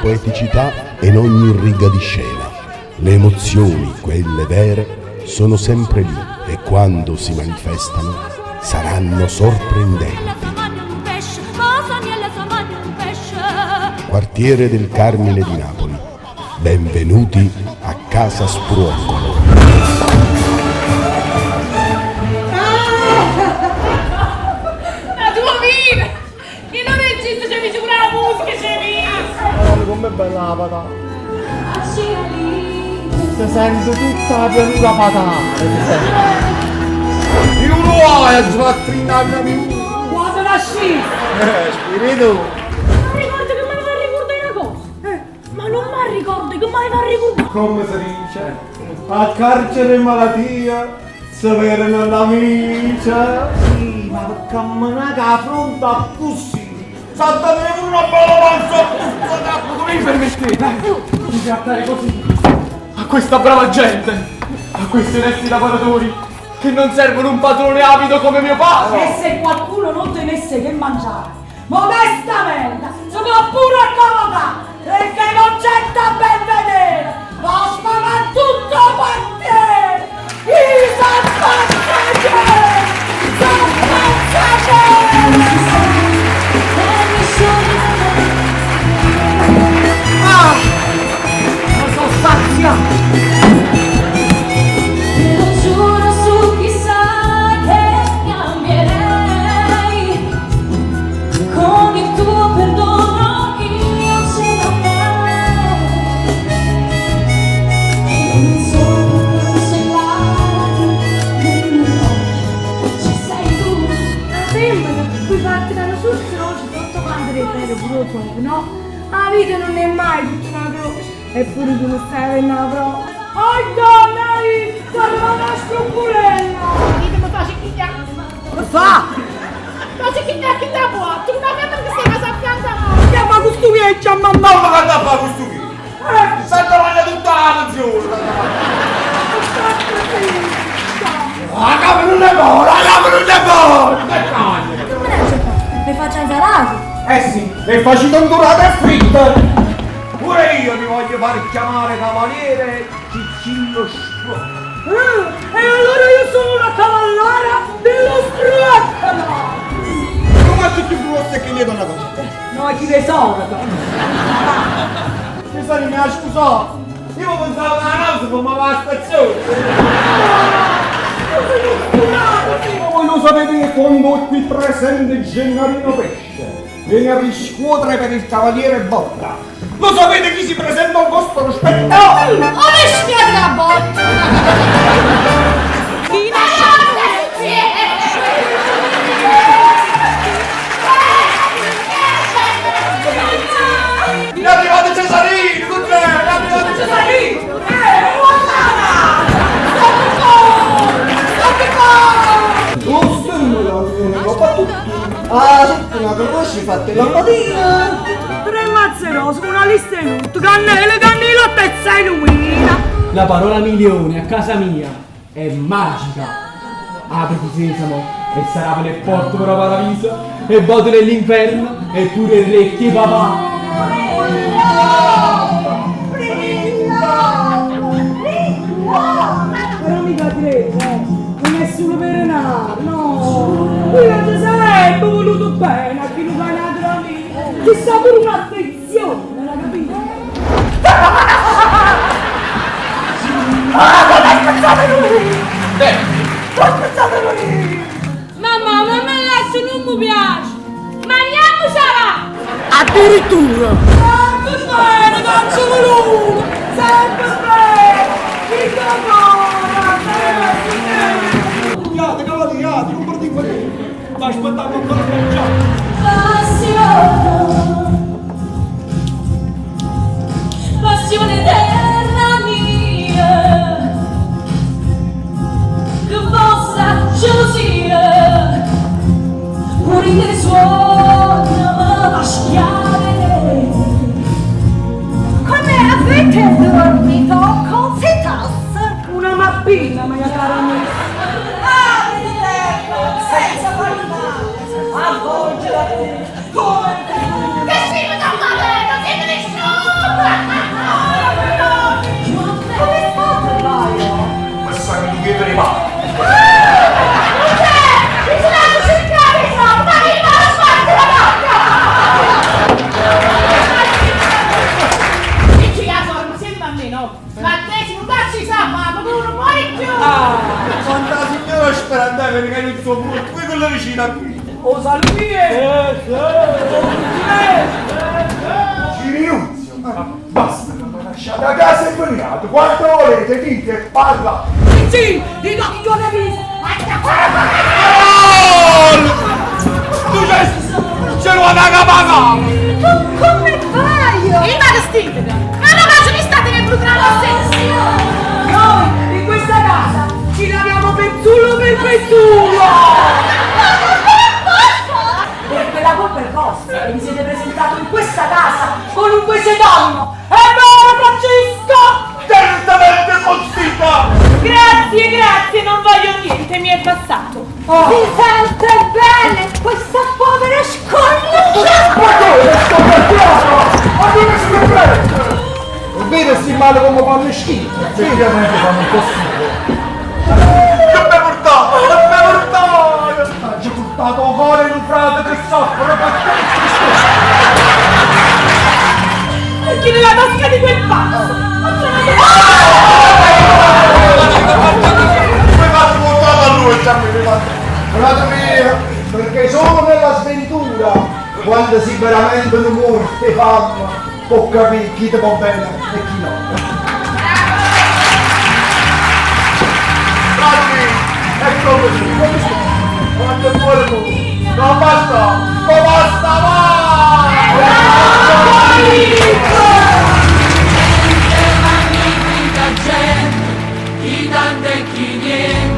poeticità è in ogni riga di scena. Le emozioni, quelle vere, sono sempre lì e quando si manifestano saranno sorprendenti. Quartiere del Carmine di Napoli. Benvenuti a Casa Spruoccolo. Ma tu vedi? Che non regista c'è visto pure la musica, c'è visto! Madonna, com'è bella la patata! Si sente tutta la pianura patata, si sente. Io lo hai fatto in anni. Guarda la scia! Spirito! Mi ricordo che mi aveva ricordato una cosa! Ma non mi ricordo che mi aveva ricordato! Come si dice? A carcere e malattia si vedono l'amici. Sì, ma per camminare con la fronte a così. Santa pure una bella panza a Come mi permettete di trattare così a questa brava gente, a questi onesti lavoratori che non servono un padrone avido come mio padre? E se qualcuno non tenesse che mangiare, modestamente si può pure accomodare, perché non c'è da ben vedere, ma sfama tutto quartiere! I San Passagieri! San Passagieri! Ah! Ma sono saziato! Te lo giuro su chissà che cambierei. Con il tuo perdono io ce la farei. Non sono cancellarti nel mio occhio, ci sei tu. La femmina, qui fatti dalla sul croce, tutto quanto è vero pure tu, no? La vita non è mai tutta una croce, eppure tu non stai avendo una prova. Oh donna, sta una scrupolella! Dite mi face chiglià. Che fa? Face chiglià chi da può. Tu non vedi che stai casa a fianco a Che fa questo viaggio a mamma? Ma che anda a fare questo qui? Sta mangiando tutta la pensione! La capa non è buona, la capa non è buona! Che cagno! Che me ne fa? Le faccio insalata? Eh sì, le faccio tondurate e fritte! Pure io mi voglio far chiamare cavaliere Ciccillo Spruoccolo. E allora io sono una cavallara dello spruoccolo! Non faccio più grosso che niente una cosa. No, chi ne so? Cesare mi ha scusato. Io pensavo che la nave si fermava alla stazione. Voi lo sapete che quando è qui presente Gennarino Pesce viene a riscuotere per il cavaliere Botta. Lo sapete chi si presenta al vostro spettacolo? Oh, le schiate la botta! È arrivato Cesarino, con te! È arrivato Cesarino! Lo stemma lo fa tutto. Ah, sotto una croce fatta la mattina. Tre mazze rose, una lista di lutto, cannelle, cannella e sei. La parola milione a casa mia è magica. Apriti sesamo e sarà per le porte per la paradiso e botte nell'inferno e pure il recchie papà. Però mica credo, eh. Non è solo per denaro, no. Io ti sempre voluto bene a chi non fa una mia. Ci sta pure un'affezione, l'ha capito? Mamma, mamma il letto non mi piace! Mangiamo sarà! Addirittura! Sempre bene, cazzo voluto! Sempre bene! Chi te fa? Sempre Iate, cavalieri, non perdiamo tempo. Ma aspettiamo ancora per mangiare. Passione, passione eterna mia, che vostra gelosia, pure in suona ma schiare. Come avete dormito con Fitas? Una mappina, mia cara amica. Apri il letto, senza far male, avvolgela tu, come te. Che si da male, non siete nessuno! Vene che non so morto, voi quello vicino a qui. O salutie! Ci rinunzio. Basta, non mi lasciate a casa e veniate. Quanto volete, dite e parlate. Sì, di occhio di viso! Tu c'è, c'è una caga Tu come fai? Il mare stinto! Ma non faccio mi state nel brutto lo stesso! Noi in questa casa ci laviamo pezzullo per pezzullo! Perché la colpa è vostra che vi siete presentato in questa casa con un pseudonimo! È vero Francesco? Certamente Constita! Grazie, grazie, non voglio niente, mi è passato. Si sente bene questa povera sconosciuta! Ma come sto partiamo? Ma come si prende? Vede sti male come fanno schifo. Effettivamente fanno un po' schifo. Che mi hai portato? Che mi hai portato? Ci ha portato un cuore in un frate che soffre per Perché nella tasca di quel pazzo! Ho trovato... Come faccio portato a lui? Già mi fatto. Frate mio, perché solo nella sventura, quando si veramente non muore fame, può capire chi ti va bene e chi no. Frate, ecco così, come si Quanto è buono tu! Non basta! Non basta mai! Magnifica gente, chi tanto e chi niente.